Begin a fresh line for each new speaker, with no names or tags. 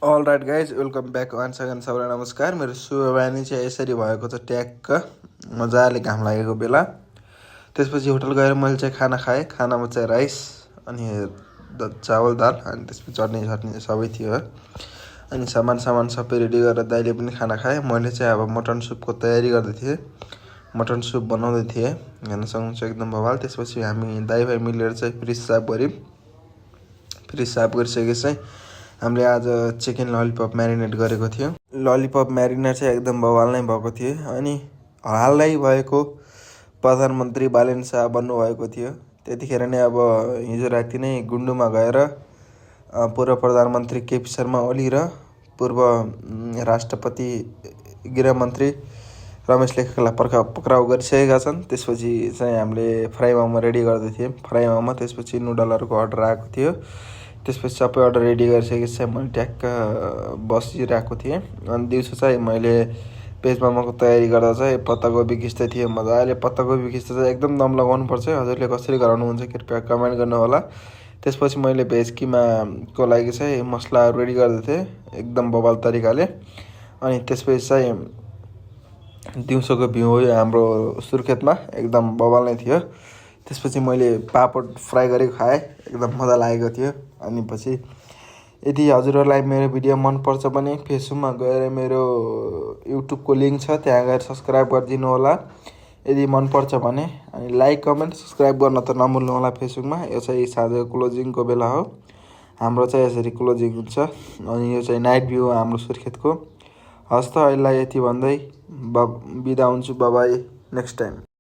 All right guys welcome back once again सबैलाई नमस्कार। मेरो शुभ बानी चाहिँ यसरी भएको छ, ट्याक्क मजाले घाम लागेको बेला। त्यसपछि होटल गएर मैले चाहिँ खाना खाएँ। खानामा चाहिँ राइस अनि चावल दाल अनि त्यसपछि चटनी सटनी सबै थियो। अनि सामान सबै रेडी गरेर दाइले पनि खाना खाएँ। मैले चाहिँ अब मटन सुपको तयारी गर्दै थिएँ, मटन सुप बनाउँदै थिएँ। हेर्न सक्नुहुन्छ एकदम बवाल। त्यसपछि हामी दाइ भाइ मिलेर चाहिँ फ्रिज साफ गऱ्यौँ। फ्रिज साफ गरिसकेपछि चाहिँ हामीले आज चिकन ललिपप म्यारिनेट गरेको थियो। ललिपप म्यारिनेट चाहिँ एकदम बवाल नै भएको थियो। अनि हालै भएको प्रधानमन्त्री बालेन शाह बन्नुभएको थियो। त्यतिखेर नै अब हिजो राति नै गुन्डुमा गएर पूर्व प्रधानमन्त्री केपी शर्मा ओली र पूर्व राष्ट्रपति गृहमन्त्री रमेश लेखकलाई पक्राउ गरिसकेका छन्। त्यसपछि चाहिँ हामीले फ्राई मोमो रेडी गर्दै थियौँ। फ्राई मोमो त्यसपछि नुडलहरूको अर्डर आएको थियो। त्यसपछि सबै अर्डर रेडी गरिसकेपछि चाहिँ मैले ट्याक्क बसिरहेको थिएँ। अनि दिउँसो चाहिँ मैले भेज मोमोको तयारी गर्दा चाहिँ पत्तागोभी खिच्दै थिएँ। मजाले पत्तागोभी खिच्दा चाहिँ एकदम दम लगाउनुपर्छ। हजुरले कसरी गराउनुहुन्छ कृपया कमेन्ट गर्नु होला। त्यसपछि मैले भेज किमाको लागि चाहिँ मसलाहरू रेडी गर्दै थिएँ एकदम बवाल तरिकाले। अनि त्यसपछि चाहिँ दिउँसोको भ्यू हाम्रो सुर्खेतमा एकदम बवाल नै थियो। त्यसपछि मैले पापड फ्राई गरेको खाएँ, एकदम मजा लागेको थियो। अनि पछि यदि हजुरहरूलाई मेरो भिडियो मनपर्छ भने फेसबुकमा गएर मेरो युट्युबको लिङ्क छ, त्यहाँ गएर सब्सक्राइब गरिदिनु होला यदि मनपर्छ भने। अनि लाइक कमेन्ट सब्सक्राइब गर्न त नभुल्नु होला फेसबुकमा। यो चाहिँ साँझ क्लोजिङको बेला हो, हाम्रो चाहिँ यसरी क्लोजिङ हुन्छ। अनि यो चाहिँ नाइट भ्यू हो हाम्रो सुर्खेतको। हस् त अहिलेलाई यति भन्दै बिदा हुन्छु। By next time.